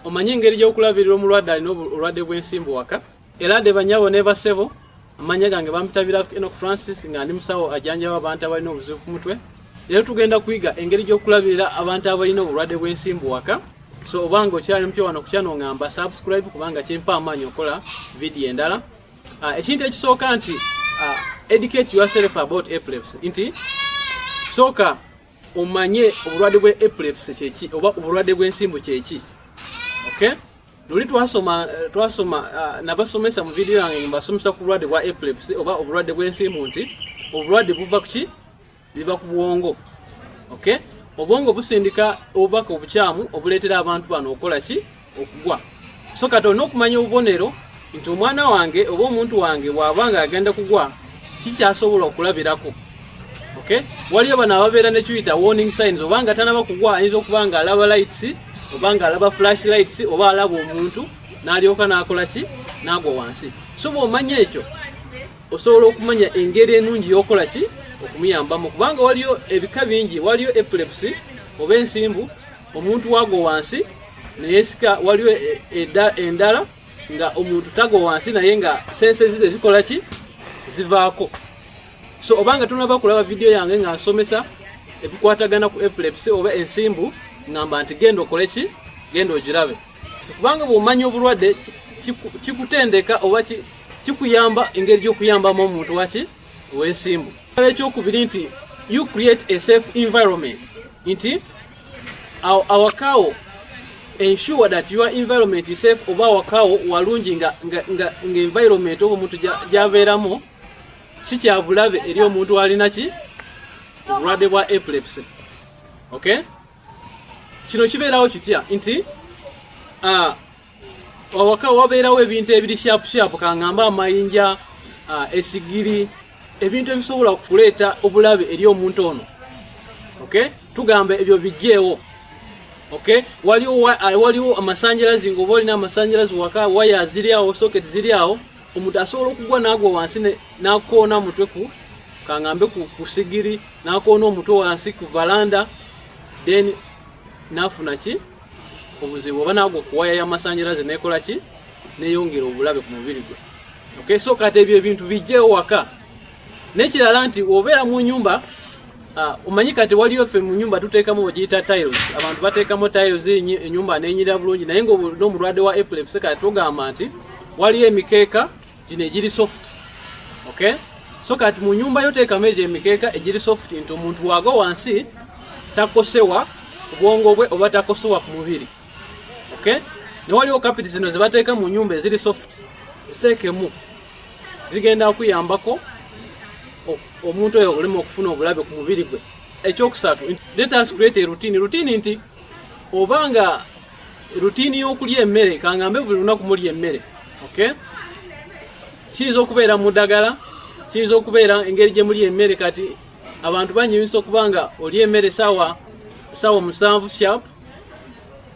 Omanyi engeri gy'okulabirira omulwadde alina obulwadde bw'ensimbu waka? Era de banyabo ne basebo, amannya gange bampitabira Enoch Francis, nga ndi musawo ajjanjaba abantu abalina obuzibu ku mutwe. Leero tugenda kuyiga engeri gy'okulabirira abantu abalina obulwadde bw'ensimbu waka. So obanga okyali mupya wano ku channel, ngamba subscribe, kubanga kimpa amaanyi okola vidiyo endala. Ekintu ekisooka nti educate yourself about epilepsy, nti sooka omanye obulwadde bwe epilepsy kyeki oba obulwadde bw'ensimbu kyeki, okay? Luli twasoma, nabasomesa mu vidiyo yange, mbasomesa ku bulwadde bwa epilepsy oba obulwadde bw'ensimbu, nti obulwadde buva ku ki? Biva ku bwongo, okay? Obwongo busindika obubaka obukyamu obuleetera abantu bano okukola ki? Okugwa. So kati olina okumanya obubonero nti omwana wange oba omuntu wange bw'aba nga agenda kugwa, kikyasobola okulabirako, okay? Waliyo bano ababeera nekiyita warning signs, oba nga tanaba kugwa ayinza okuba nga alaba lights, oba nga alaba flash lights, oba alaba omuntu n'alyoka n'akola ki? N'agwa wansi. So bw'omanya ekyo, osobola okumanya engeri ennungi y'okola ki? Okumuyambamu, kubanga waliyo ebika bingi. Waliyo epilepsy oba ensimbu, omuntu wagwa wansi neyesika. Waliyo endala nga omuntu tagwa wansi, naye nga senses ze zikola ki? Zivaako. So obanga tonaba kulaba vidiyo yange nga nsomesa ebikwatagana ku epilepsy oba ensimbu, ngamba nti genda okole ki? Genda ogirabe. So kubanga bw'omanya obulwadde, kikutendeka oba kikuyamba engeri gy'okuyambamu omuntu waki? Ow'ensimbu. Ekyokubiri nti you create a safe environment, nti awakawo ensure that your environment is safe, oba awakawo walungi, nga environment oba omuntu gy'abeeramu si kyabulabe eri omuntu alina ki? Obulwadde bwa epilepsy, okay? Kino kibeerawo kitya? Nti awaka wabeerawo ebintu ebiri sharp sharp, kaŋŋamba amayinja, esigiri, ebintu ebisobola kuleeta obulabe eri omuntu ono, okay? Tugamba ebyo bijjeewo, okay? Waliwo amasanyalazi, ngaoba olina amasanyalazi waka, waya ziri awo, socket ziri awo, omuntu asobola okugwa n'agwa wansi n'akoona mutwe ku, kaŋŋambe, ku sigiri, n'akoona omutwe wansi ku valanda, then n'afuna ki? Obuzibu, oba n'agwa ku waya y'amasanyalaze nekola ki? Neyongera obulabe ku mubiri gwe, okay? So kati ebyo ebintu bijjeewo waka. N'ekirala nti obeera mu nyumba, omanyi kati waliyo ffe mu nyumba tuteekamu bagiyita tiles, abantu bateekamu tiles, enyumba nenyirira bulungi, naye nga n'omulwadde wa epilepsy, kati tugamba nti waliyo emikeeka gino egiri soft, okay? So kati mu nyumba yo teekamu egyo emikeeka egiri soft, nti omuntu wagwa wansi takosewa ku bwongo bwe oba takosewa ku mubiri, okay? Ne waliwo kapiti zino zebateeka mu nyumba eziri soft, ziteekemu, zigenda kuyambako omuntu oyo olema okufuna obulabe ku mubiri gwe. Ekyokusatu, let us create a routine. Routine nti obanga routine y'okulya emmere, kangambe buli lunaku mulya emmere, okay? Kiyinza okubeera mu ddagala, kiyinza okubeera engeri gye mulya emmere. Kati abantu banyumisa okuba nga olya emmere saawa 7 sharp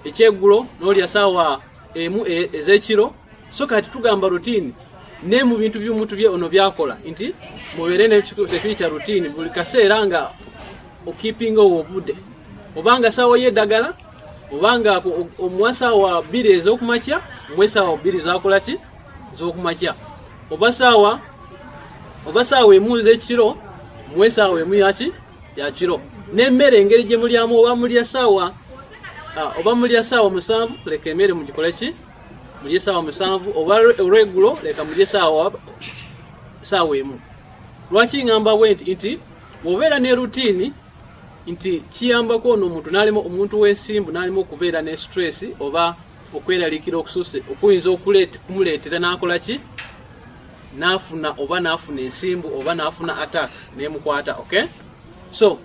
ekyeggulo, n'olya saawa 1 ez'ekiro. So kati tugamba routine ne mu bintu by'omuntu bye ono byakola, nti mubeere nekiyita routine, buli kaseera nga okeepinga owo obudde, obanga saawa y'eddagala, obanga omuwa saawa 2 ez'okumakya, omuwa saawa 2 zakola ki? Z'okumakya, oba saawa 1 ez'ekiro, muwe saawa 1 yaki? Yakiro. N'emmere engeri gye mulyamu, oba mulya saawa 7, leka emmere mugikole ki? Mulye saawa 7, oba olweggulo leka mulye saawa 1. Lwaki ŋŋamba bwe nti? Nti bw'obeera ne routine, nti kiyambako ono omuntu n'alema, omuntu w'ensimbu n'alema okubeera ne stress oba okweraliikira okusuuse okuyinza kumuleetera n'akola ki? N'afuna oba n'afuna ensimbu oba n'afuna attack nemukwata, okay? So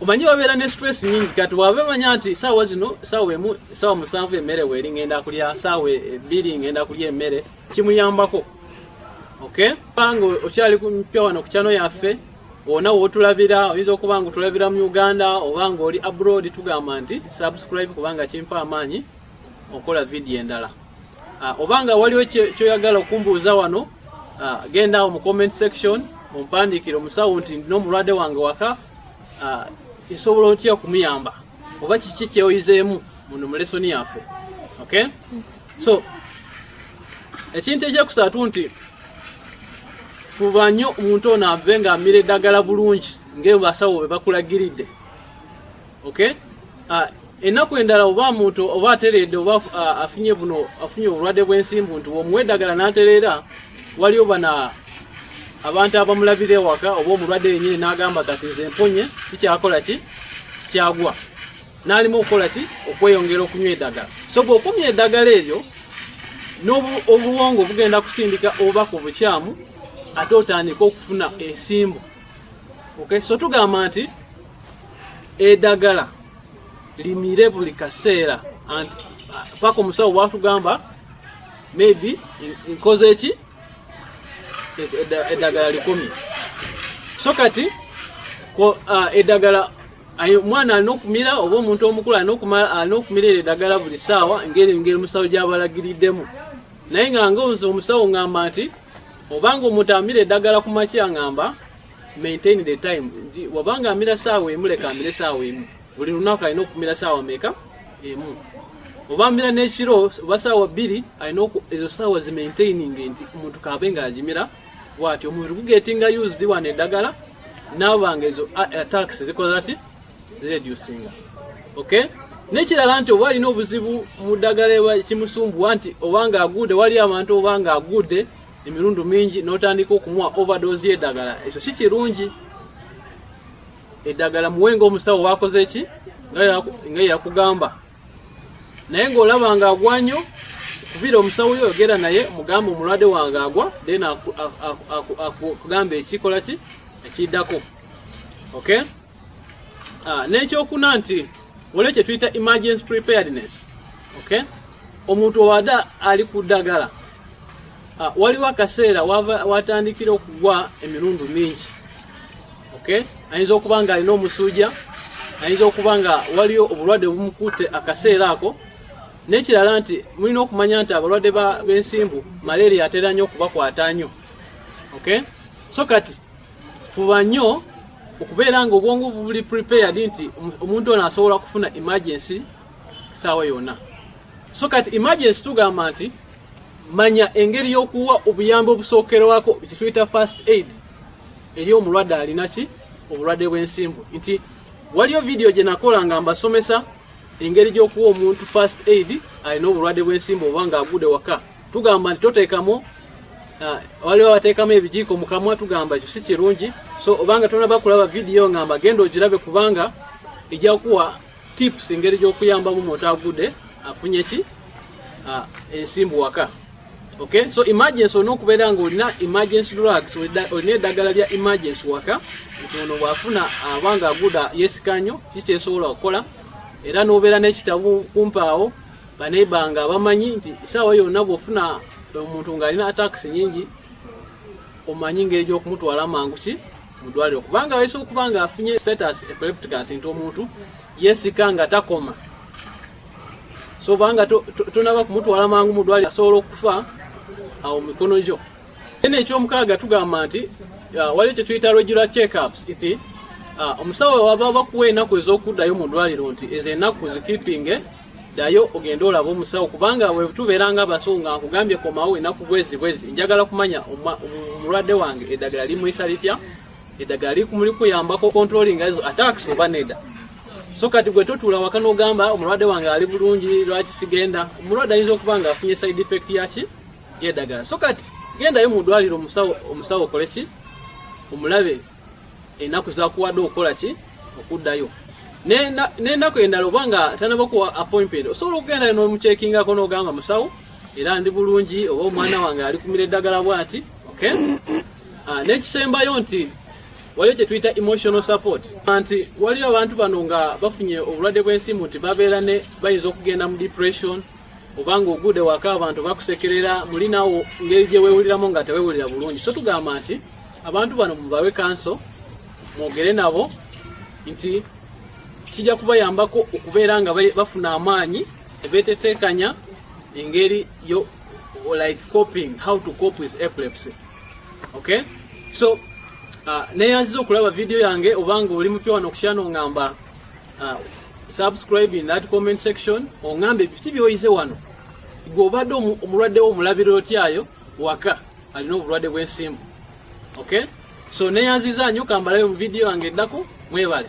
omanyi babeera ne stress nyingi. Kati waba bamanya nti saawa zino, saawa 1, saawa 7 emmere weeri, ngenda kulya, saawa 2 ngenda kulya emmere, kimuyambako, okay? Kubanga okyali mpya wano ku channel yaffe, wona wootulabira, oyinza okuba nga otulabira mu Uganda oba nga oli abroad, tugamba nti subscribe, kubanga kimpa amaanyi okola vidiyo endala. Obanga waliwo kyoyagala okumbuuza wano, genda awo mu comment section ompandiikire, omusawo, nti ndina omulwadde wange waka, nsobola otya okumuyamba, oba kiki kyoyizeemu. Muno mu lesson yaffe, okay? So ekintu ekyokusatu nti fuba nnyo omuntu ono ave nga amira eddagala bulungi ng'abasawo bwe bakulagiridde, okay? Ennaku endala oba muntu oba atereedde oba afunye buno, afunye obulwadde bw'ensimbu, nti omuwa eddagala n'atereera, waliyo bana abantu abamulabira ewaka oba omulwadde yennyini n'agamba, "Kati nze mponye, sikyakola ki, sikyagwa," n'alimu okukola ki, okweyongera okunywa eddagala. So bw'okomya eddagala eryo, n'obwongo bugenda kusindika obubaka obukyamu, ate otandika okufuna ensimbu, okay? So tugamba nti eddagala limire buli kaseera anti paka omusawo bwatugamba maybe nkoze eki, eddagala likomye. So kati eddagala omwana alina okumira oba omuntu omukulu alina okumira eryo eddagala buli ssaawa ngeri omusawo gy'abalagiriddemu. Naye nga nze omusawo ngamba nti obanga omuntu amira eddagala ku makya, ngamba maintain the time, nti wabanga amira saawa 1, leka amire saawa 1 buli lunaku. Alina okumira saawa meka? 1. Oba amira n'ekiro oba saawa 2, alina ezo saawa zimaintaining, nti omuntu kabe nga agimira bwati, omubiri gugetinga used wano eddagala, naaba nga ezo attacks zikola ki, zireducinga, okay? N'ekirala nti oba alina obuzibu mu ddagala kimusumbuwa, nti obanga agudde, wali abantu obanga agudde emirundi mingi n'otandika okumuwa overdose y'eddagala, ekyo si kirungi. Eddagala muwe nga omusawo wakoze ki, nga yakugamba. Naye ng'olaba nga agwa nnyo, kubira omusawo yo, yogera naye, mugambe omulwadde wange agwa, then akugambe ekikola ki ekiddako, okay? N'ekyokuna nti waliwo kye tuyita emergency preparedness, okay? Omuntu owada ali ku ddagala, waliwo akaseera watandikira okugwa emirundu mingi, okay? Ayinza okuba nga alina omusujja, ayinza okuba nga waliyo obulwadde obumukutte akaseera ako. N'ekirala nti mulina okumanya nti abalwadde b'ensimbu malaria atera nnyo okubakwata nnyo, okay? So kati fuba nnyo okubeera nga obwongo buli prepared nti omuntu ono asobola kufuna emergency saawa yonna. So kati emergency tugamba nti manya engeri y'okuwa obuyambi obusookerwako, kyetuyita first aid, eri omulwadde alina ki, obulwadde bw'ensimbu. Nti waliyo vidiyo gye nakola nga mbasomesa engeri gy'okuwa omuntu first aid alina obulwadde bw'ensimbu oba ng'agudde waka. Tugamba nti toteekamu, waliwo abateekamu ebijiiko mu kamwa, tugamba ekyo si kirungi. So obanga tonaba kulaba vidiyo, ngamba genda ogirabe, kubanga ejja kuwa tips engeri gy'okuyambamu omuntu agudde afunye ki, ensimbu waka, okay? So emergency, olina okubeera nga olina emergency drugs, olina eddagala lya emergency waka, nti ono bw'afuna abanga agudda yeesika nnyo, kiki kyesobola okukola. Era n'obeera n'ekitabo kumpaawo baneebanga bamanyi nti essaawa yonna bw'ofuna omuntu ng'alina attacks nyingi, omanyi ngeri gy'okumutwala mangu ki, mu ddwaliro, kubanga ayinza okuba nga afunye status epilepticus, nti omuntu yeesika nga takoma. So obanga tonaba kumutwala mangu mu ddwaliro, asobola okufa awo mu mikono gyo. Ene ekyomukaaga tugamba nti waliwo kye tuyita regular checkups, nti omusawo waba bakuwa ennaku ez'okuddayo mu ddwaliro, nti ezo ennaku zikeepinge, ddayo ogende olabe omusawo, kubanga bwe tubeera nga abasawo nga nkugambye komawo ennaku bwezi bwezi, njagala kumanya omulwadde wange eddagala limuyisa litya, eddagala likumuli kuyambako controlling ezo attacks oba nedda. So kati gwe totuula waka n'ogamba omulwadde wange ali bulungi, lwaki sigenda? Omulwadde ayinza okuba nga afunye side effect yaki, yeddagala. So kati gendayo mu ddwaliro, omusawo okole ki, omulabe ennaku zakuwadde okukola ki, okuddayo. N'ennaku endala oba nga tanaba kuwa appointment, osobola okugendayo n'omucheckingako n'ogamba, "Musawo, era ndi bulungi," oba "Omwana wange ali kumira eddagala bwati," okay? N'ekisembayo nti waliwo kye tuyita emotional support, nti waliwo abantu bano nga bafunye obulwadde bw'ensimbu, nti babeera ne bayinza okugenda mu depression, oba nga ogudde waka abantu bakusekerera, muli naawo ngeri gye weewuliramu nga teweewulira bulungi. So tugamba nti abantu bano mubawe counsel, mwogere nabo, nti kijja kubayambako okubeera nga bafuna amaanyi ebetetekanya engeri yo like coping, how to cope with epilepsy, okay? So neyanziza okulaba video yange. Obanga oli mupya wano ku channel, ngamba subscribe in that comment section. Oŋŋambe biki by'oyize wano. Gwe obadde omulwadde wo omulabira otyayo waka alina obulwadde bw'ensimbu? Okay, so neyanziza nnyo, kambalabe mu vidiyo yange eddako. Mwebale.